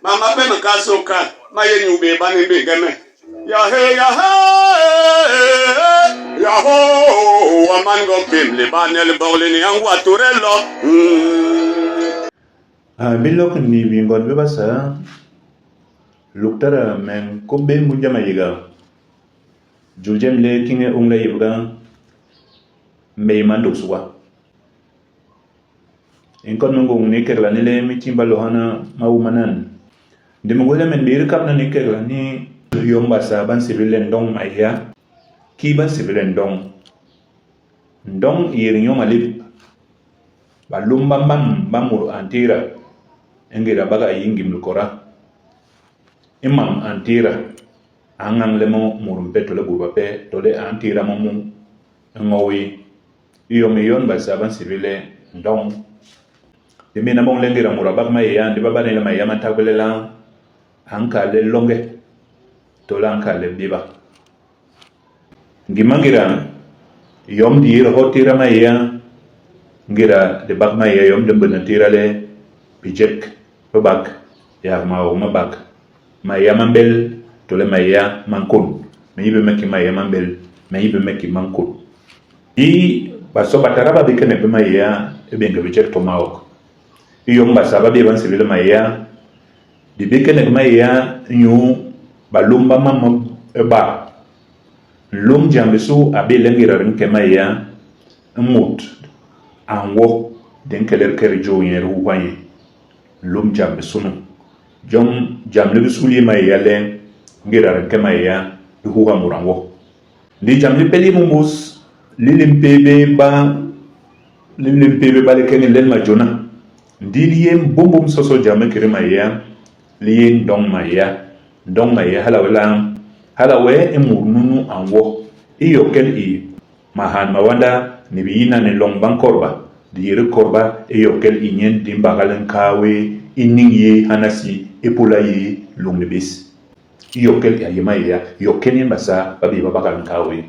Mam mape me nkal sôk kal ma yé inyu béé ba ni mbéñge me. Yahé, Yahé, Yahoo, a man ngok bem le ba nel bok le ni a ngwa ture lo. A bilok ni bingond bi Basaa, Luktara me nkôp bé mbunja mayéga. Jôl jem le Kiñe Ungla Yibga, me yé man Ndôk-Suga. I nkon me ngôñ ni kegla ni le me tiimba lo hana mawu manan. Ndi me gwé le me mbii likap nan i kegla ni yom Basaa ba nsébél le ndoñ maéya. Kii ba nsébél le ndoñ? Ndoñ i yé linyo malép balôm ba mam ba mut a ntira i ngéda ba ga yi ngim likoda. I mam a ntira, a ñañle mo mut mpe tole bôt bape tole a ntira mo mu i ño wéé. I yom i yon Basaa ba nsébél le ndoñ. Di mbéna boñ le ngéda mut a bak maéya, ndi ba bat nye le maéya ma ntagbe lelaa, a nkal le loñge tole a nkal le béba. Ngim mangéda, yom di yé di hoo tééda maéya ngéda di bak maéya, yom di mbéna tééda le bijek bi bak, yak maok ma bak. Maéya ma mbél tole maéya ma nkon. Me nyi bé me kii maéya ma mbél, me nyi bé me kii ma nkon. I baso ba tara ba bé kenek bé maéya i béñge bijek to maok. I yom Basaa ba bé ba nsébél le maéya, di bé kenek maéya inyu balôm ba mam ba. Nlôm jam bisu a bé le ngéda di nke maéya, i mut a nwo, di nke le di ke di jô nye, di huuha nye. Nlôm jam bisu nu. Jon jam li bisu li yé maéya le ngéda di nke maéya, di huuha mut a nwo. Ndi jam lipe li mu mbus, li li mpéé bé ba li li mpéé bé ba likeñge len majôna, ndi li yé mbombom soso jam ikété maéya, li yé ndôñ maéya. Ndôñ maéya hala wee laa? Hala wee i mut nunu a nwo. I yokel i, mahan mawanda ni biyina ni loñ ba nkodba, di yé di kodba i yokel i nyen di mbagal nkaa wé i niñ yé hana si ipôla yé lôñni bés. I yokel i a yé maéya, yokel nyen Basaa ba bé ba bagal nkaa wé.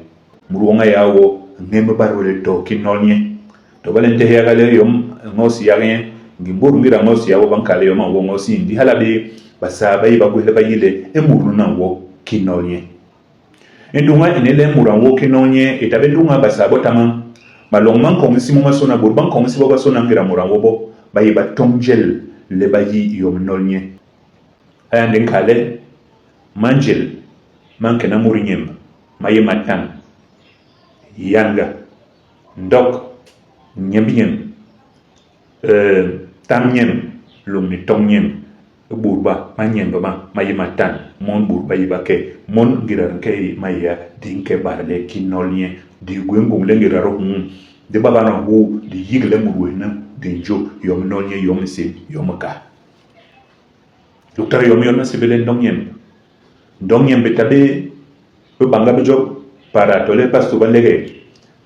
Mut woñ a yé a wo, ñem i bat we le to ki nol nye. To bale ntehe yaga le yom ngôs yak nye, ngim bôt ngéda ngôs yap ba nkal le yom a nwo ngôs i, ndi hala bé, Basaa ba yé ba gwés le ba yi le i mut nunu a nwo, ki nol nye. I nduña ini le mut a nwo ki nol nye i ta bé nduña Basaa botama. Maloñ ma nkoñ isi momasôna, bôt ba nkoñ isi bobasôna ngéda mut a nwo bo ba yé ba toñ njel le ba yi i yom nol nye. Hala ndi nkal le, Manjel ma nkena mut i nyemb ma yé matan, yanga, ndok, nyemb nyemb, tam nyemb lôñni toñ nyemb. I bôt ba ma nyemb ma, ma yé matan, mon bôt ba yé ba ke. Mon ngéda di nke i maéya, di nke bat le ki nol nye. Di gwé ngôñ le ngéda di huu, di ba bana huu, di yik le mut wés nu di njôp, yom i nol nye, yom i nsem, yom i ka. Dokta yom yon ba nsébél le ndoñ nyemb. Ndoñ nyemb i ta bé bibañga bi Djob, pada tole pastô ba nlegel.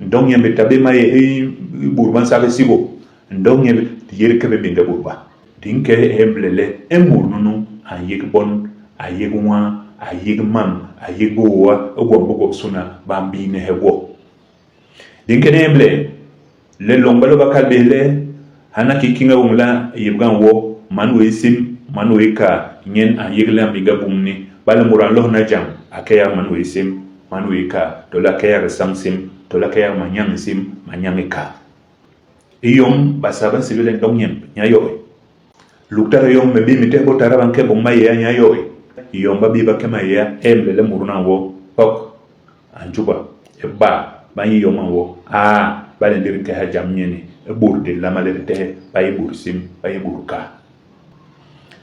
Ndoñ nyemb i ta bé maye i bôt ba nsak i sibô. Ndoñ nyemb di yé di ke bé béñge bôt ba. Di nke hémle le i mut nunu a nyék bon, a yék nwaa, a yék mam, a yék bôwa, i gwom bi gwobisôna ba mbiine he gwo. Di nke ni hémle le loñ ba lo ba kal bés le, Hana ki kiñe woñ la yébga nwo, man wé sim, man wé ka, nyen a nyégle a mbinga bum ni. Bale mut a nlôhna jam, a ke yak man wé sim, man wé ka, tole a ke yak isañ sim, tole a ke yak manyañ sim, manyañ ka. I yom Basaa ba nsébél le ndôñ nyemb, nya yôhi. Luktara yoñ me bi me tehe bôt tara ba nke boñ maéya nya yôhi. I yom ba bi ba ke maéya, hémle le mut nu a nwo, pok, A njuba, e ba, ba nyi yom a nwo. Aa, bale ndi di ntehe jam nye ni e bôt di nlama le di tehe, ba yé bôt sim, ba yé bôt kaa.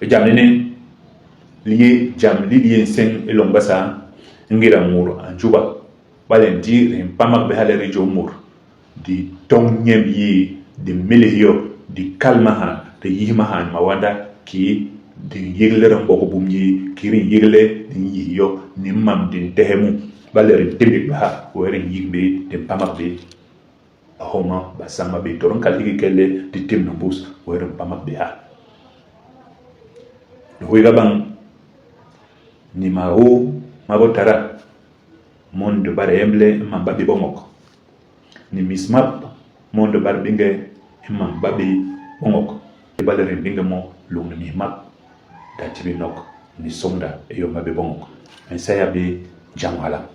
I jam lini li yé jam li li yé nseñ i loñ Basaa. Ingéda mut a njuba, bale ndi di mpamak bé hala di jô mut, di toñ nyemb yéé, di mélés yo, di kal mahan, di yih mahan mawanda kii di nyégle di mbok bum yéé, kii di nyégle di nyih yo ni mam di ntehe mu. Ibale di ntémbék bé ha, wee di nyik bé, di mpamak bé homa basañ ba bé. To di nkal hiki kel le di témbna mbus, wee di mpamak bé ha. Di hôiga bañ ni mahoo ma botara mon di ba di emble i mam ba bé boñok. Ni mis map mon di ba di béñge i mam ba bé boñok. Ibale di mbéñge mo lôñni mis map. D'a tibil nok ni soñda i yom ba bé boñok. Me nsayap bé jam hala.